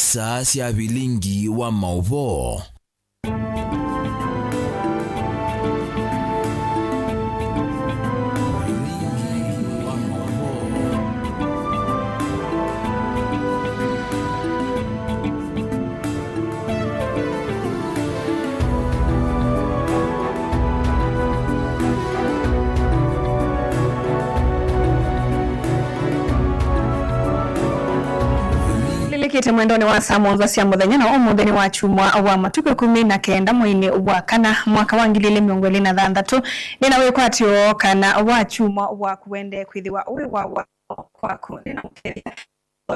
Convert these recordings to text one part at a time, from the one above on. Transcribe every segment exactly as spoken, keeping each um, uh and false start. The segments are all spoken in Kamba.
Saa sya vilingi wa maũvoo. Lilikite mwendonĩ wa saa mũonza sya mũthenya, na ũmũnthĩ nĩ wa kyumwa wa matukũ ĩkũmi na kenda mweinĩ wa kana mwaka wa ngili ili mĩongo ĩlĩ na thanthatũ. Nĩ na wĩkwatyo kana wa kyumwa waku wende kwĩthĩwa ũĩ wa wa kwaku. Nĩ na mũkethya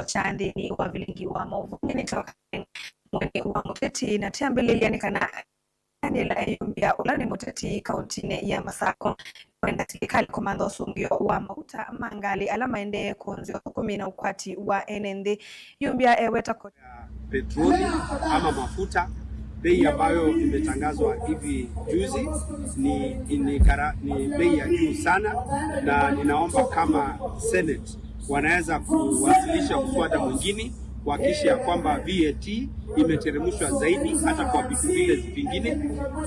kya nthĩnĩ wa vilingi wa maũvoo. Nĩnĩtawa Karen, mwene wa mũteti, na twambĩlĩlya nĩ kana Daniel Yumbia, ũla nĩ mũteti kauntinĩ ya Masako, kwenda silikalĩ kũmantha ũsũngĩo wa mauta ma ngalĩ ala maendee kũonzya ũthũkũmi na ũkwati wa ene nthĩ. Yumbia eweta ko- Petroli ama mafuta, bei ambayo imetangazwa hivi juzi ni, ni, gara, ni bei ya juu sana, na ninaomba kama Senate wanaweza kuwasilisha mswada mwingine kuhakikisha ya kwamba V A T imeteremshwa zaidi hata kwa vitu vile vingine,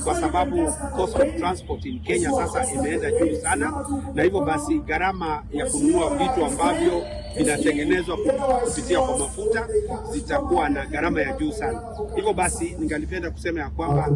kwa sababu cost of transport in Kenya sasa imeenda juu sana, na hivyo basi gharama ya kununua vitu ambavyo vinatengenezwa kupitia kwa mafuta zitakuwa na gharama ya juu sana. Hivyo basi, ningalipenda kusema ya kwamba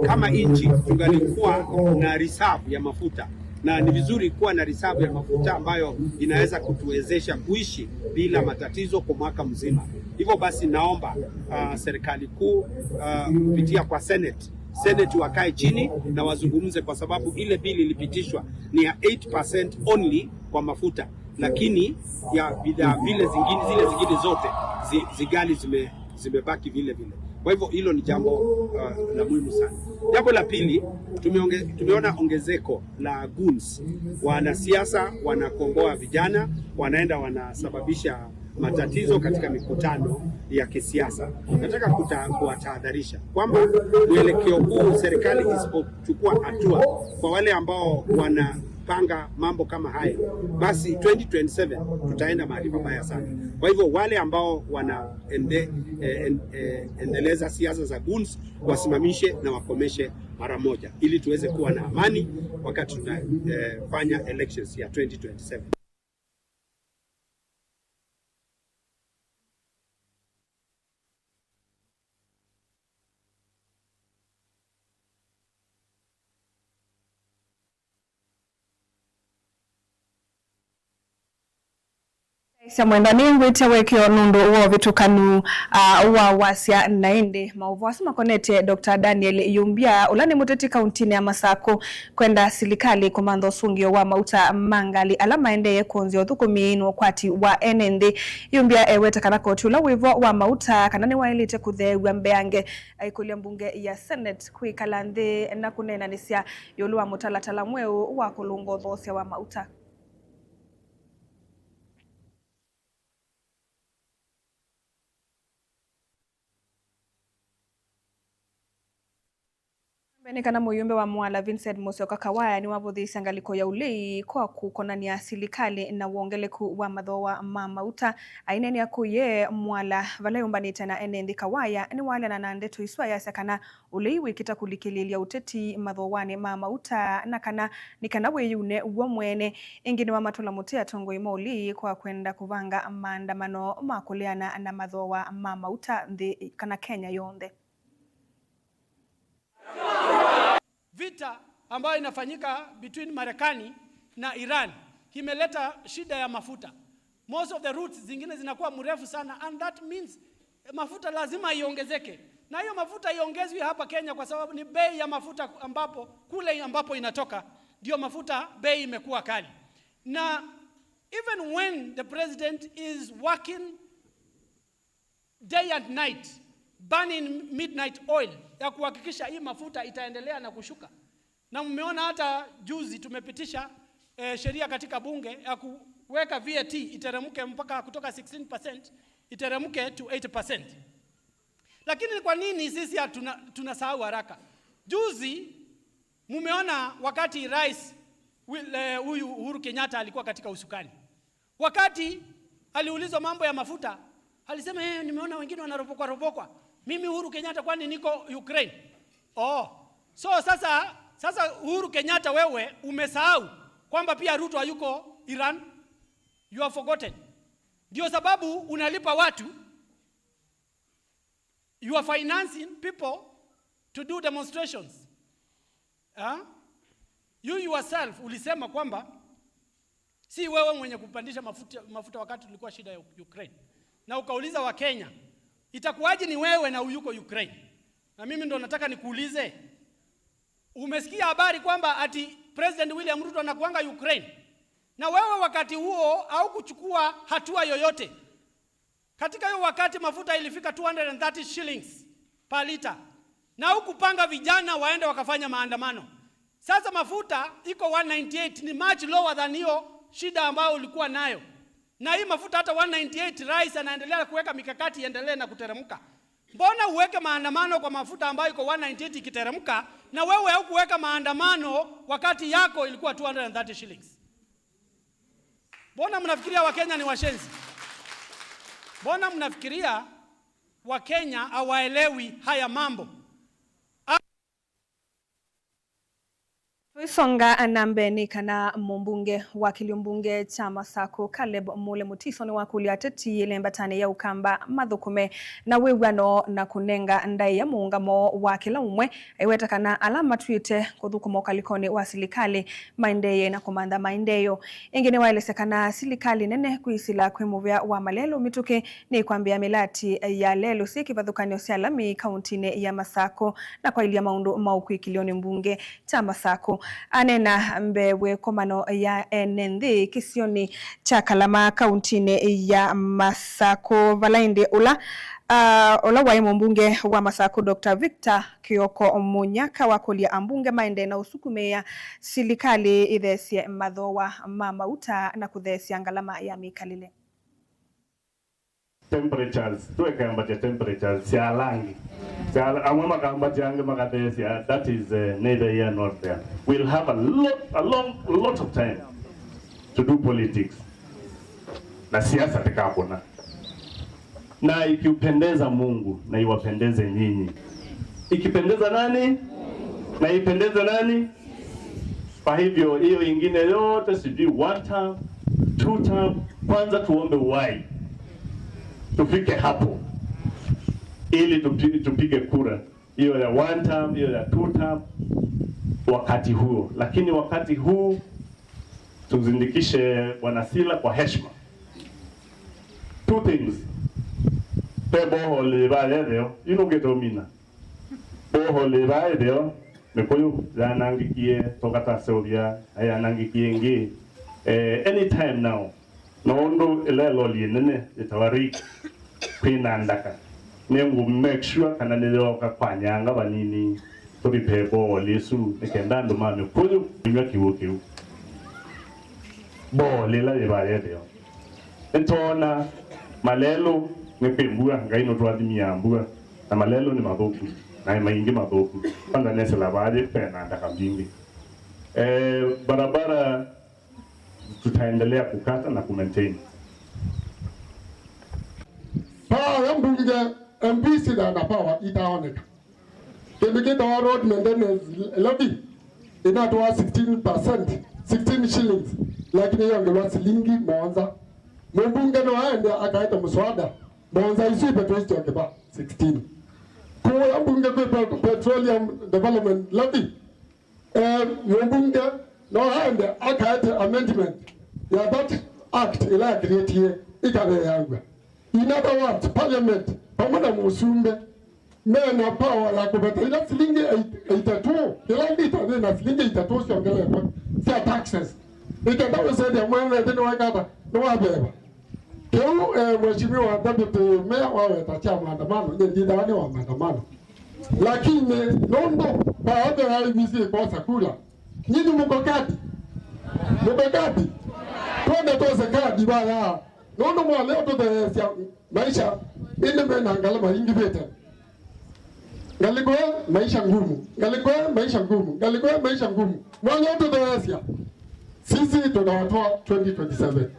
kama nchi tungalikuwa na reserve ya mafuta, na ni vizuri kuwa na reserve ya mafuta ambayo inaweza kutuwezesha kuishi bila matatizo kwa mwaka mzima. Hivyo basi, naomba, ah, serikali kuu, ah, kupitia kwa Senate, Senate wakae chini na wazungumze, kwa sababu ile bili ilipitishwa ni ya eight percent only kwa mafuta, lakini ya bidhaa vile zingine, zile zingine zote zi, zigali zime zimebaki vile vile. Kwa hivyo hilo ni jambo, uh, la muhimu sana. Jambo la pili, tumeonge, tumeona ongezeko la goons, wanasiasa wanakomboa vijana, wanaenda wanasababisha matatizo katika mikutano ya kisiasa. Nataka kuta, kuwatahadharisha kwamba mwelekeo huu, serikali isipochukua hatua kwa wale ambao wana panga mambo kama hayo, basi twenty twenty-seven tutaenda mahali pabaya sana. Kwa hivyo wale ambao wana ende, eh, en, eh, endeleza siasa za goons wasimamishe na wakomeshe mara moja, ili tuweze kuwa na amani wakati tunafanya, eh, elections ya twenty twenty-seven. Sya mwenda nĩngwĩtya wekeo nũndũ wa ũvĩtũkanu, ah, wa wasya, na ĩndĩ maũvoo asu makonetye Doctor Daniel Yumbia, ũla nĩ mũteti kauntinĩ ya Masakũ, kwenda silikalĩ kũmantha ũsũngĩo wa mauta ma ngalĩ ala maendee kũonzya ũthũkũmi na ũkwati wa ene nthĩ. Yumbia eweta kana koti ũla wĩvo wa mauta kana nĩwaĩlĩte kũtheew'a mbeange, aikũlya mbunge ya Senate kwĩkala nthĩ na kũneenanĩsya ĩũlũ wa mũtalatala mweũ wa kũlũnga ũthoosya wa mauta. Mbee nĩ kana mũyũmbe wa Mwala Vincent Musyoka Kawaya nĩwavũthĩĩsya ngalĩko ya ũlei kwa kũkonany'a silikalĩ na wongeleku wa mathooa ma mauta. Aineenea kũye Mwala vala yũmbanĩte na ene nthĩ, Kawaya nĩwaleana na ndeto isu ayasya kana ũlei wĩkĩta kũlikĩlĩĩlya ũteti mathooanĩ ma mauta na kana nĩ kana wĩyune w'o mwene. Ĩngĩ nĩwamatũla mũtĩ atongoi ma ũlei kwa kwenda kũvanga maandamano ma kũleana na mathooa ma mauta nthĩ kana Kenya yonthe. Vita ambayo inafanyika between Marekani na Iran imeleta shida ya mafuta. Most of the routes zingine zinakuwa mrefu sana, and that means mafuta lazima iongezeke. Na hiyo mafuta iongezwe hapa Kenya kwa sababu ni bei ya mafuta ambapo, kule ambapo inatoka, ndio mafuta bei imekuwa kali. Na even when the president is working day and night, burning midnight oil ya kuhakikisha hii mafuta itaendelea na kushuka. Na mmeona hata juzi tumepitisha, eh, sheria katika bunge ya kuweka V A T iteremke mpaka kutoka sixteen percent iteremke to eight percent. Lakini kwa nini sisi hatuna, tunasahau haraka? Juzi mumeona wakati rais wi-, eh, huyu Uhuru Kenyatta alikuwa katika usukani. Wakati aliulizwa mambo ya mafuta, Alisema, "Eh, nimeona wengine wanaropokwa ropokwa. Mimi Uhuru Kenyatta, kwani niko Ukraine?" Oh. So sasa, sasa Uhuru Kenyatta, wewe umesahau kwamba pia Ruto hayuko Iran? You have forgotten. Ndio sababu unalipa watu, you are financing people to do demonstrations. Huh? You yourself ulisema kwamba si wewe mwenye kupandisha mafuta, mafuta wakati tulikuwa shida ya Ukraine. Na ukauliza wa Kenya, "Itakuwaje ni wewe na uyuko Ukraine?" Na mimi ndo nataka nikuulize, umesikia habari kwamba ati President William Ruto anakuanga Ukraine? Na wewe wakati huo haukuchukua hatua yoyote. Katika hiyo wakati mafuta ilifika two hundred and thirty shillings per liter. Na hukupanga vijana waende wakafanya maandamano. Sasa mafuta iko one ninety-eight, ni much lower than hiyo shida ambayo ulikuwa nayo. Na hii mafuta hata one ninety-eight, rais anaendelea kuweka mikakati iendelee na kuteremka. Mbona uweke maandamano kwa mafuta ambayo iko one ninety-eight ikiteremka, na wewe haukuweka maandamano wakati yako ilikuwa two hundred and thirty shillings? Mbona mnafikiria Wakenya ni washenzi? Mbona mnafikiria Wakenya hawaelewi haya mambo? Tũisonga na mbee nĩ kana mũmbunge wa kĩlio mbunge kya Masakũ, Caleb Mule Mutiso, nĩwakũlya ateti lembatanĩ ya Ũkamba mathũkũme na wĩw'ano na kũnenga ndaĩa mũũngamo wa kĩla ũmwe, aiweta kana ala matw'ĩte kũthũkũma ũkalĩkonĩ wa silikalĩ maendeeye na kũmantha maendeeo. Ĩngĩ nĩwaelesya kana silikalĩ nene kwĩsĩla kwĩ mũvea wa malelũ mĩtũkĩ nĩkwambĩa mĩlati ya lelũ syĩ kĩvathũkany'o sya lami kauntinĩ ya Masakũ na kwaĩlya maũndũ ma ũkw'ĩkĩlyo nĩ mbunge kya Masakũ. Aneena mbee wĩ ĩkomano ya ene nthĩ kĩsionĩ kya Kalama kauntinĩ ya Masakũ, vala ĩndĩ ũla, ah, ũla waĩ mũmbunge wa Masakũ, Doctor Victor Kioko Munyaka wakũlya ambunge maendee na ũsukumĩĩa silikalĩ ĩtheesye mathooa ma mauta na kũtheesya ngalama ya mĩkalĩle. Temperatures, tũekambatya temperatures sya langi. Sya ala-, amwe makambatya, angĩ makatheesya, that is, uh, neither here nor there. We'll have a lot, a long, lot of time to do politics. Na siasa tikakũna. Na ikiupendeza Mungu, na iwapendeze nyinyi. Ikipendeza nani? Na ipendeze nani? Kwa hivyo, hiyo ingine yote, sijui one term, two term, kwanza tuombe uhai. Tufike hapo. Ili tupi-, tupige kura. Hiyo ya one term, hiyo ya two term, wakati huo. Lakini wakati huu, tuzindikishe Bwana Sila kwa heshima. Two things. Pe borehole ĩvaa yetheo, yu nũkĩte ũmina. Borehole ĩvaa yetheo, mĩkũyũ yanangĩkie, toka taseũvya, na yanangĩkie ĩngĩ. Eh, anytime now, na ũndũ ĩla ĩloli ĩnene yĩtawa rig kwĩna ndaka, nĩngũ make sure kana nĩyooka kwa nyanga vanini, tũvipe borehole ĩsu, nĩ kenda andũ ma mĩkũyũ ĩnyw'a kĩw'ũ kĩu. Borehole ĩla yĩvaa yetheo. Nĩtwoona malelũ nĩ kwĩ mbua, Ngai nũtũathimĩaa mbua, na malelũ nĩ mathũku, na maingĩ mathũku. Kwanza nesĩla vaa yĩ, ve na ndaka mbingĩ. Eh, barabara tutaendelea kukata na kumaintain. Power ya mbunge, M P sila na power itaoneka. Kĩndũ kĩtawa road maintenance levy, ĩnatũa sixteen percent, sixteen shillings, lakini yongelwa silingi mũonza. Mũmbunge no aende akaete mũswada, mũonza isu ivetwe isyoke va sixteen. Kũya mbunge kwĩ pe-, petroleum development levy, eh, mũmbunge no aende akaete amendment ya that act ĩla yakĩlĩtie ĩkaveeangw'a. In other words, parliament vamwe na mũsumbĩ mena power ya kũveta ila silingi eight, eight two, kĩla lita yĩna silingi eight two syongeletwe sya taxes. Nĩ kenda wĩsethĩa mwene nthĩ nĩwekata, nĩwaveva. Kĩu, eh, Mheshimiwa Deputy Mayor waweta kya maandamano, nyie ndithaa nĩ wa maandamano. Lakini nũndũ baadhi ya I E B C ikosa kula, nyinyi mko kadi? Mko kadi? Twende twose kadi vaya. Nũndũ mwalea ũtũtheesya maisha, ĩndĩ mena ngalama ingĩvĩte. Ngalĩko ya maisha ngumu, ngalĩko ya maisha ngumu, ngalĩko ya maisha ngumu. Mwalea ũtũtheesya, sisi tutawatoa twenty twenty-seven.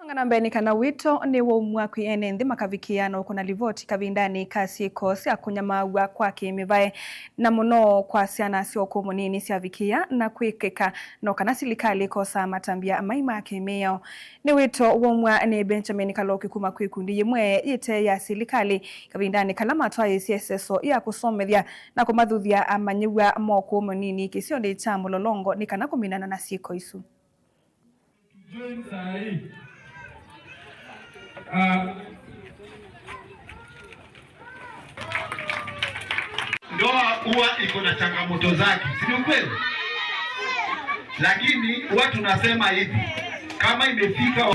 Ng'ana mbee nĩ kana wĩto nĩ waumw'a kwĩ ene nthĩ makavikĩa na ũkũna livoti kavindanĩ ka syĩko sya kũnyamaaw'a kwa kĩ-mĩvae, na mũno kwa syana sya ũkũũ mũnini syavikĩa na kwĩkĩka, no kana silikalĩ ĩkosaa matambya mai ma kĩ-mĩao. Nĩ wĩto waumw'a nĩ Benjamin Kaloki kuma kwĩ ikundi yĩmwe yĩte ya silikalĩ kavindanĩ kala matwaĩĩsye ĩseso ya kũsomethya na kũmathuthya amanyĩw'a ma ũkũũ mũnini kĩsionĩ kya Mũlolongo nĩ kana kũminana na syĩko isu. Join saa hii. Ah. Ndoa huwa iko na changamoto zake, si ni ukweli? Lakini huwa tunasema hivi, kama imefika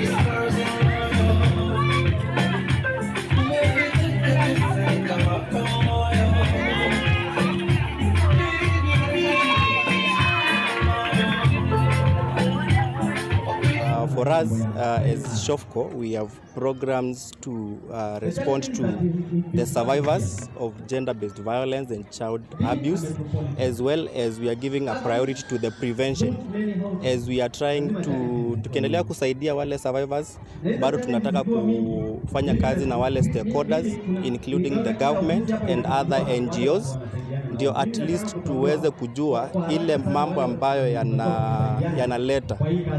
Uh, for us, uh, as SHOFCO, we have programs to, uh, respond to the survivors of gender-based violence and child abuse, as well as we are giving a priority to the prevention, as we are trying to, tukiendelea kusaidia wale survivors, bado tunataka kufanya kazi na wale stakeholders, including the government and other N G Os, ndio at least tuweze kujua ile mambo ambayo yana-, yanaleta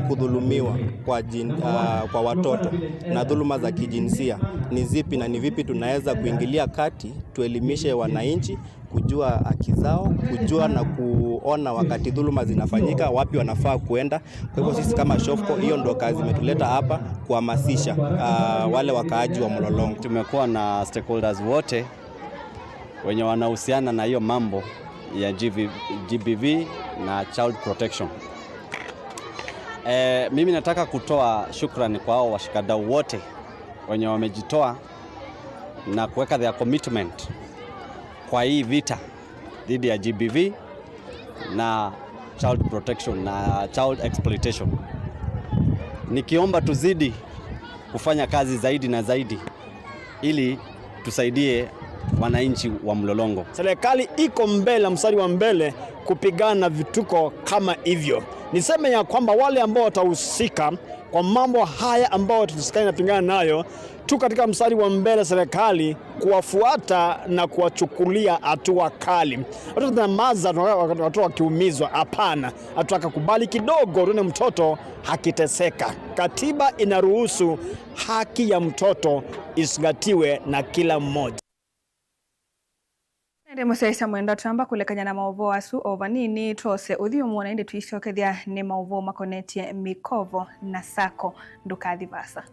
kudhulumiwa kwa jin-, ah, kwa watoto na dhuluma za kijinsia ni zipi, na ni vipi tunaweza kuingilia kati tuelimishe wananchi kujua haki zao, kujua na kuona wakati dhuluma zinafanyika, wapi wanafaa kuenda. Kwa hivyo sisi kama SHOFCO, hiyo ndo kazi imetuleta hapa, kuhamasisha, ah, wale wakaaji wa Mlolongo. Tumekuwa na stakeholders wote wenye wanahusiana na hiyo mambo ya G V, G B V na child protection. Eh, mimi nataka kutoa shukrani kwa hao washikadau wote wenye wamejitoa na kuweka their commitment kwa hii vita dhidi ya G B V na child protection na child exploitation. Nikiomba tuzidi kufanya kazi zaidi na zaidi ili tusaidie wananchi wa Mlolongo. Serikali iko mbele, mstari wa mbele kupigana na vituko kama hivyo. Niseme ya kwamba wale ambao watahusika kwa mambo haya ambayo serikali inapigana nayo, tu katika mstari wa mbele serikali kuwafuata na kuwachukulia hatua kali. Hatutanyamaza watoto wakiumizwa, hapana. Hatutakubali kidogo tuone mtoto akiteseka. Katiba inaruhusu haki ya mtoto izingatiwe na kila mmoja. Nende mũsyaĩĩsya mwendwa, twamba kũlekany'a na maũvoo asu o vanini, twose ũthyũmũo na ĩndĩ tũisyokethya nĩ maũvoo makonetye mĩkovo na sacco. Ndũkathi vaasa.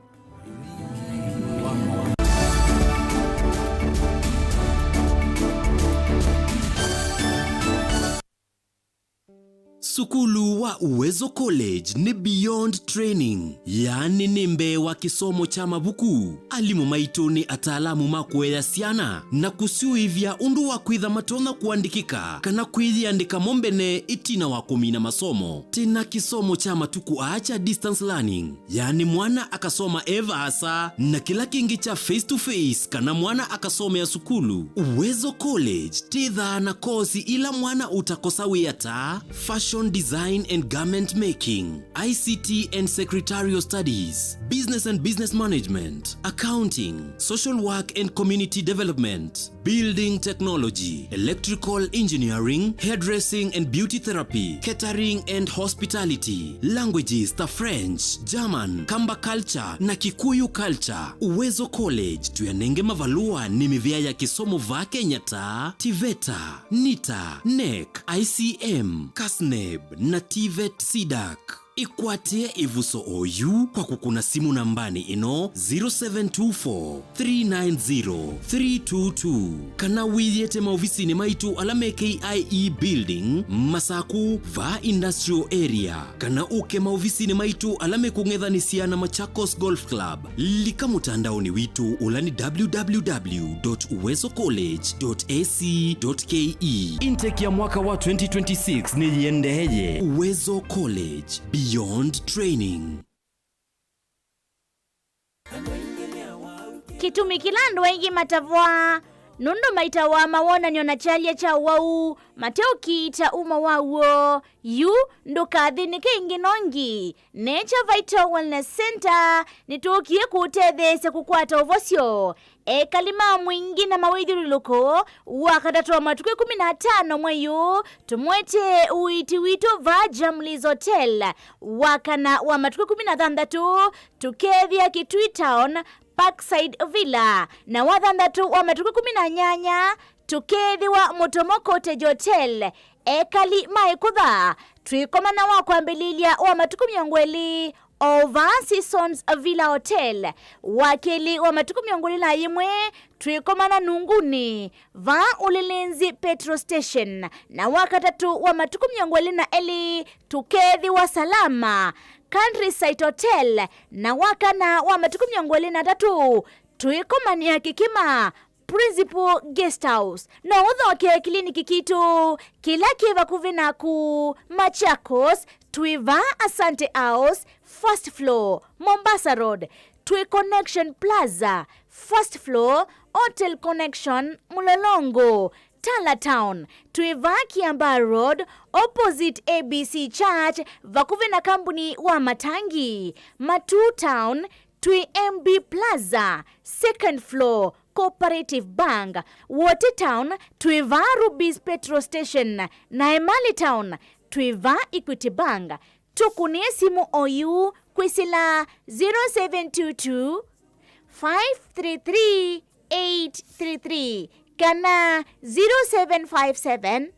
Sukulu wa Uwezo College nĩ beyond training, yaani nĩ mbee wa kĩsomo kya mavuku. Alimũ maitũ nĩ ataalamu ma kũea syana na kũsyũĩvya ũndũ wa kwĩtha matonya kũandĩkĩka kana kwĩyĩandĩka mo mbene ĩtina wa kũmina masomo. Twĩ na kĩsomo kya matukũ aa kya distance learning, yaani mwana akasoma e vaasa, na kĩla kĩngĩ kya face to face kana mwana akasomea sukulu. Uwezo College twĩthaa na kosi ila mwana ũtakosa wĩa ta fashion design and garment making, I C T and secretarial studies, business and business management, accounting, social work and community development, building technology, electrical engineering, hairdressing and beauty therapy, catering and hospitality, languages ta French, German, Kamba culture na Kikuyu culture. Uwezo College tũyanenge mavalũa nĩ mĩvĩa ya kĩsomo vaa Kenya ta TVETA, NITA, NEC, I C M, KASNEB na TVET CDAC. Ĩkwatĩe ĩvuso oyu kwa kũkũna simũ nambanĩ ĩno, zero seven two four, three nine zero, three two two, kana wĩyĩte maovisinĩ maitũ ala me K I E Building, Masaku, vaa Industrial Area, kana ũke maovisinĩ maitũ ala mekũng'ethanĩsya na Machakos Golf Club. Lika mũtandaonĩ witũ ũla nĩ W W W dot uwezo college dot A C dot K E. Intake ya mwaka wa twenty twenty-six nĩyĩendeeye. Uwezo College, beyond training. Kĩtumi kĩla andũ aingĩ matavwaa nũndũ maitawa mawonany'o na kyalya kya ũwau mateũkiita uma wa w'o. Yu ndũkathĩnĩke ĩngĩ nongi. Nature Vital Wellness Center nĩtũkie kũũtetheesya kũkwata ũvosyo. Ekali ma Mwingi na mawĩthyũlũlũko, Wakatatũ wa matukũ ĩkũmi na atano mwei ũũ, tũmũetee ũiiti witũ vaa Jamlies Hotel. Wakana wa matukũ ĩkũmi na thanthatũ, tũkeethĩa Kitui Town, Parkside Villa, na wathanthatũ wa matukũ ĩkũmi na nyanya, tũkeethĩwa Mũtomo Cottage Hotel. Ekali ma Ĩkũtha, twĩkomana wa kwambĩlĩlya wa matukũ mĩongo ĩlĩ o vaa Seasons Villa Hotel. Wa kelĩ wa matukũ mĩongo ĩlĩ na yĩmwe, twĩkomana Nunguni, vaa Ulinzi Petrol Station, na wa katatũ wa matukũ mĩongo ĩlĩ na elĩ, tũkeethĩwa Salama Countryside Hotel, na wa kana wa matukũ mĩongo ĩlĩ na atatũ, twĩkomanĩa Kĩkĩma Principal Guest House. No ũthokee kĩliniki kitũ kĩla kĩ vakuvĩ naku. Machakos, twĩ vaa Asante House, first floor. Mombasa Road, twĩ Connection Plaza, first floor, Hotel Connection, Mlolongo. Tala Town, twĩ vaa Kiambaa Road, opposite A B C Church, vakuvĩ na kambuni wa matangi. Matuu Town, twĩ M B Plaza, second floor, Cooperative Bank. Wote Town, twĩ vaa Ruby's Petrol Station, na Emali Town, twĩ vaa Equity Bank. Tũkũnĩe simũ oyu kwĩsĩla zero seven two two, five three three, eight three three kana zero seven five seven,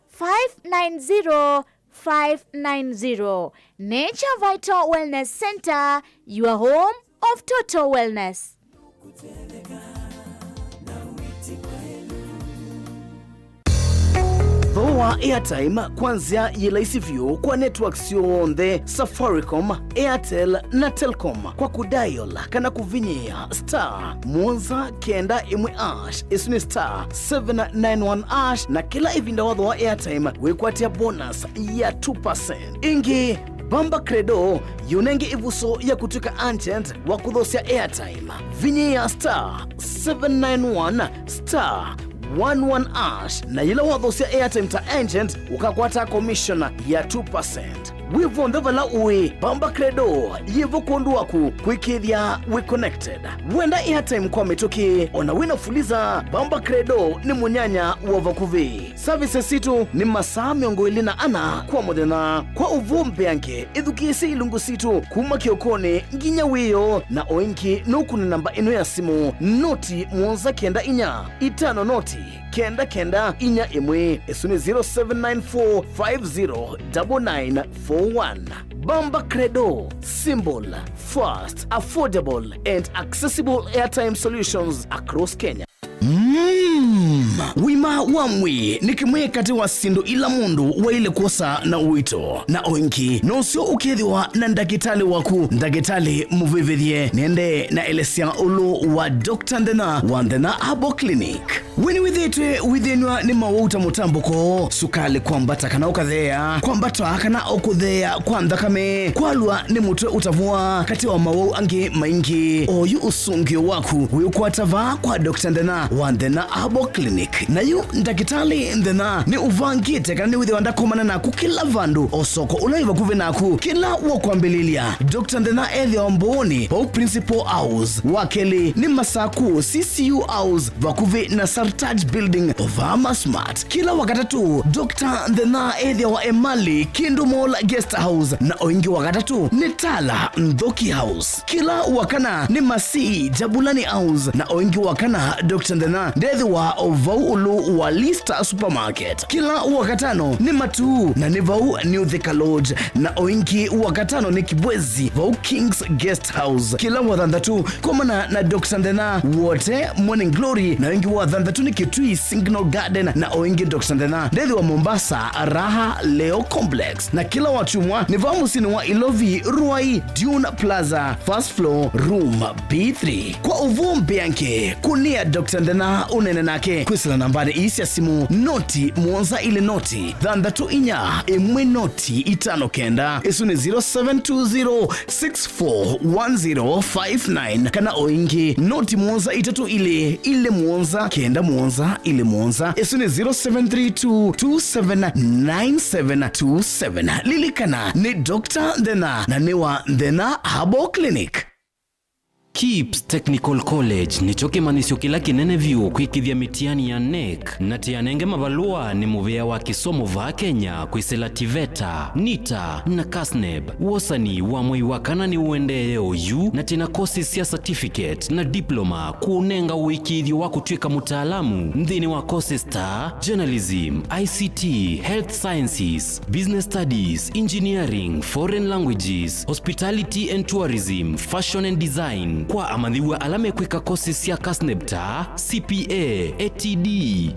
five nine zero, five nine zero. Nature Vital Wellness Center, your home of total wellness. Thooa airtime kwa nzĩa yĩ laisi vyũ kwa network syonthe, Safaricom, Airtel na Telcom, kwa kũdial kana kũvinyĩĩa star mũonza kenda ĩmwe hash, ĩsu nĩ star seven nine one hash, na kĩla ĩvinda wathooa airtime wĩkwatĩa bonus ya two percent. Ĩngĩ, Bamba Credo yĩũnenge ĩvuso ya kũtw'ĩka agent wa kũthoosya airtime. Vinyĩĩa star seven nine one star one one hash, na yĩla wathoosya airtime ta agent, ũkakwata commission ya two percent. Wĩ vonthe vala ũĩ, Bamba Credo yĩvo kwondũ waku kwĩkĩĩthya wĩ connected. Wenda airtime kwa mĩtũkĩ, ona wĩna Fuliza, Bamba Credo nĩ mũnyanya wa vakuvĩ. Services sitũ nĩ masaa mĩongo ĩlĩ na ana kwa mũthenya. Kwa ũvoo mbeange, ĩthukĩĩsye ilungu sitũ kuma kĩokonĩ nginya wĩoo, na o ĩngĩ nũkũne namba ĩno ya simũ, noti mũonza kenda inya, itano noti, kenda kenda inya ĩmwe. Ĩsu nĩ zero seven nine four five zero double nine four one. Bamba Credo, simple, fast, affordable and accessible airtime solutions across Kenya. Mm. Ũima wa mwĩĩ nĩ kĩmwe katĩ wa syĩndũ ila mũndũ waĩle kwosa na ũito, na o ĩngĩ nũseo ũkethĩwa na ndakĩtalĩ waku, ndakĩtalĩ mũvĩvĩthye. Nĩendee na elesya ũlũ wa Doctor Nthena wa Nthena Herbal Clinic. We nĩwĩthĩĩtwe wĩthĩnw'a nĩ mawau ta mũtambũko, sukalĩ kwambata kana ũkatheea, kwambata kana ũkũtheea kwa nthakame, kwalwa nĩ mũtwe ũtavũa, katĩ wa mawau angĩ maingĩ? Oyu ũsũngĩo waku wĩũkwata vaa kwa Doctor Nthena wa Nthena Herbal Clinic. Na yu ndakĩtalĩ Nthena nĩ ũvangĩte kana nĩwĩthĩwa ndakomana naku kĩla vandũ, o soko ũla wĩ vakuvĩ naku. Kĩla wakwambĩlĩlya, Doctor Nthena ethĩawa Mbooni, vau Principal House. Wa kelĩ nĩ Masaku, C C U House, vakuvĩ na Sartaj Building, vaa Masmart. Kĩla Wakatatũ, Doctor Nthena ethĩawa Emali, Kindu Mall Guest House, na o ĩngĩ Wakatatũ nĩ Tala Nthoki House. Kĩla Wakana nĩ Masii, Jabulani House, na o ĩngĩ Wakana, Doctor Nthena ndethĩwa o vau ũlũ wa Lista Supermarket. Kĩla Wakatano nĩ Matuu, na nĩ vau New Thika Lodge, na o ĩngĩ Wakatano nĩ Kibwezi, vau King's Guest House. Kĩla Wathanthatũ, komana na Doctor Nthena Wote Morning Glory, na ĩngĩ Wathanthatũ nĩ Kitui Signal Garden, na o ĩngĩ Doctor Nthena ndethĩwa Mombasa, Raha Leo Complex. Na kĩla Wakyumwa nĩ vaa mũsyĩnĩ wa Ilovi, Ruai, Dune Plaza, first floor, room B three. Kwa ũvoo mbeange, kũnĩa Doctor Nthena ũnene nake kwĩ Sila nambanĩ ii sya simũ, noti mũonza ilĩ noti thanthatũ inya ĩmwe noti itano kenda. Ĩsu nĩ zero seven two zero six four one zero five nine, kana o ĩngĩ, noti mũonza itatũ ilĩ ilĩ mũonza kenda mũonza ilĩ mũonza. Ĩsu nĩ zero seven three two two seven nine seven two seven. Lilikana, nĩ Doctor Nthena, na nĩ wa Nthena Herbal Clinic. KIPS Technical College nĩkyo kĩmanyĩsyo kĩla kĩnene vyũ kwĩkĩthya mĩtiani ya NEC, na tĩanenge mavalũa nĩ mũvĩa wa kĩsomo vaa Kenya kwĩsĩla TVETA, NITA, na KASNEB. Wosani wa mwei wa kana nĩũendee oyu, na twĩna courses sya certificate na diploma kũũnenga ũĩkĩĩthyo wa kũtw'ĩka mũtaalamu nthĩnĩ wa courses ta journalism, ICT, health sciences, business studies, engineering, foreign languages, hospitality and tourism, fashion and design. Kwa amanyĩw'a ala mekwĩka courses sya KASNEB ta CPA, ATD,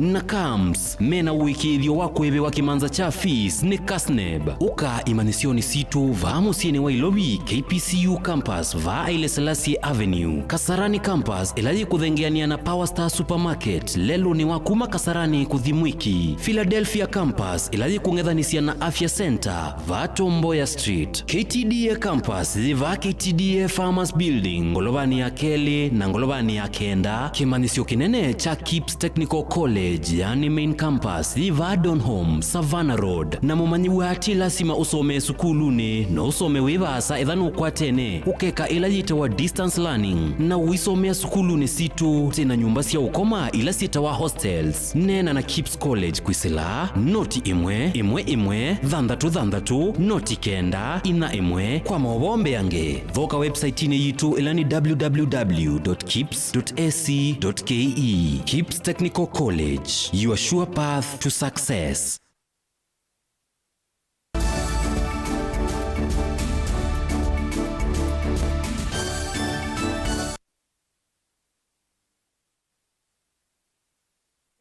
na CAMS, mena ũĩkĩĩthyo wa kũĩvĩwa kĩmanza kya fees nĩ KASNEB. Ũka imanyĩsyonĩ sitũ vaa mũsyĩnĩ wa Ilovi, KPCU campus, vaa Haile Selassie Avenue, Kasarani campus, ĩla yĩkũthengeanĩa na Power Star Supermarket, lelũnĩ wa kuma Kasarani kũthi Mwiki, Philadelphia campus, ĩla yĩkũng'ethanĩsya na Afya Center, vaa Tom Mboya Street, KTDA campus, yĩ vaa KTDA Farmers Building, ngolovanĩ ya kelĩ na ngolovanĩ ya kenda. Kĩmanyĩsyo kĩnene kya KIPS Technical College, yani main campus, yĩ vaa Donholm, Savannah Road. Na mũmanyĩw'a ti lasima ũsomee sukulunĩ, no ũsome wĩ vaasa ethĩwa nũkwatene ũkeka ĩla yĩtawa distance learning, na ũisomea sukulunĩ sitũ. Twĩna nyũmba sya ũkoma ila syĩtawa hostels. Neena na KIPS College kwĩsĩla noti ĩmwe ĩmwe ĩmwe thanthatũ thanthatũ noti kenda inya ĩmwe. Kwa maũvoo mbeange, thoka website-inĩ yitũ ĩla nĩ www.kips.ac.ke. KIPS Technical College, your sure path to success.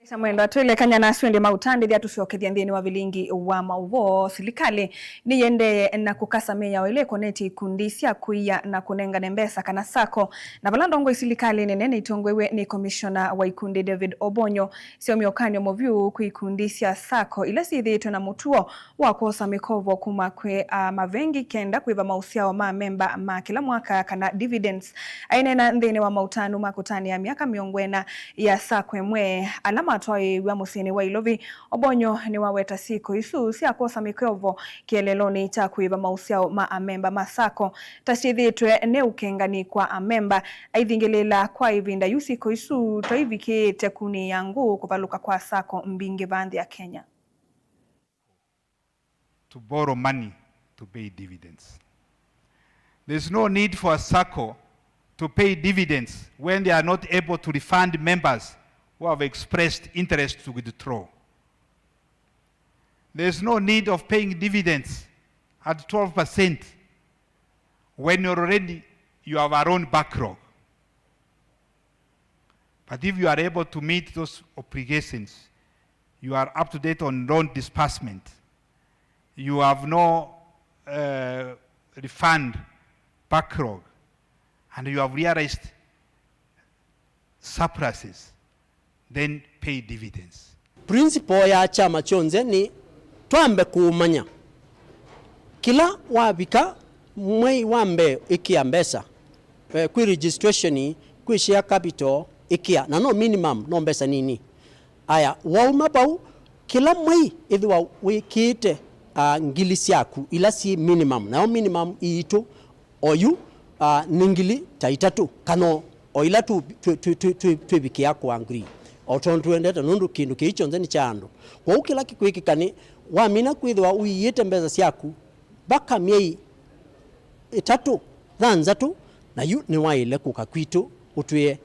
Sa mwendwa, twĩlekany'a na asu ĩndĩ maũtandĩthya tũsyokethya nthĩnĩ wa vilingi wa maũvoo. Silikalĩ nĩyĩendee na kũkasa mĩao ĩla ĩkonetye ikundi sya kũia na kũnengane mbesa kana sacco, na vala ndongoi silikalĩ nene nĩitongoew'e nĩ komishona wa ikundi David Obonyo syaumya ũkany'o mũvyũ kwĩ ikundi sya sacco ila syĩthĩĩtwe na mũtuo wa kwosa mĩkovo kuma kwĩ, a, mavengi kenda kũĩva maũsyao ma amemba ma kĩla mwaka kana dividends. Aineena nthĩnĩ wa maũtanu ma kũtanĩa myaka mĩongo ĩna ya sacco ĩmwe ala matwaĩĩw'a mũsyĩnĩ wa Ilovi, Obonyo nĩwaweta syĩko isu sya kwosa mĩkovo kĩeleelonĩ kya kũĩva maũsyao ma amemba ma sacco ta syĩthĩĩtwe nĩ ũkengani kwa amemba. Aithingĩlĩĩla kwa ĩvinda yu syĩko isu twaivikĩĩte kunĩĩa ngũ kũvalũka kwa sacco mbingĩ vaa nthĩ ya Kenya. To borrow money to pay dividends. There's no need for a sacco to pay dividends when they are not able to refund members who have expressed interest to withdraw. There's no need of paying dividends at twelve percent when already you have a loan backlog. But if you are able to meet those obligations, you are up to date on loan disbursement, you have no, uh, refund backlog, and you have realized surpluses, then pay dividends. Principle ya kyama kyonthe nĩ twambe kũũmanya. Kĩla wavika mwei wa mbee ĩkĩa mbesa, eh, kwĩ registration, kwĩ share capital ĩkĩa, na no minimum, no mbesa nini. Aya, wauma vau, kĩla mwei ĩthĩwa wĩkĩĩte, ah, ngili syaku ila syĩ minimum, nayo minimum iitũ oyu, ah, nĩ ngili ta itatũ, kana o ila tũ-, twĩ-, twĩ-, twĩ-, twĩ-, twĩvikĩa kũ agree, o tondũ tũendete, nũndũ kĩndũ kĩĩ kyonthe nĩ kya andũ. Kwoou kĩla kĩkwĩkĩka nĩ, wamina kwĩthĩwa ũiĩte mbesa syaku, vaka myei ĩtatũ, thanthatũ, na yu nĩwaĩle kũka kwitũ ũtwĩe,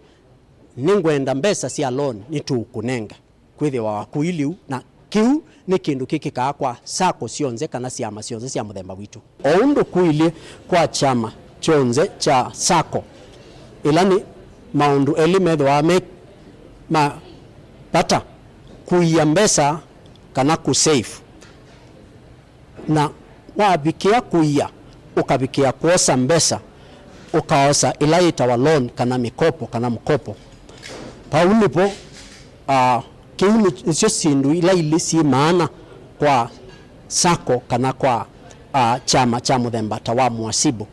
"Nĩngwenda mbesa sya loan, nĩtũũkũnenga." Kwĩthĩwa wakuiliu, na kĩu nĩ kĩndũ kĩkĩkaa kwa sacco syonthe kana syama syonthe sya mũthemba witũ. O ũndũ kũilyĩ kwa kyama kyonthe kya sacco, ĩla nĩ maũndũ elĩ methĩwa me ma vata, kũia mbesa kana kũsave. Na wavikĩa kũia, ũkavikĩa kwosa mbesa, ũkaosa ĩla yĩtawa loan kana mĩkopo kana mkopo. Vau nĩvo, ah, Kĩu nĩ- nĩsyo syĩndũ ila ilĩ syĩ maana kwa sacco kana kwa, ah, kyama kya mũthemba ta wa Mwasibu.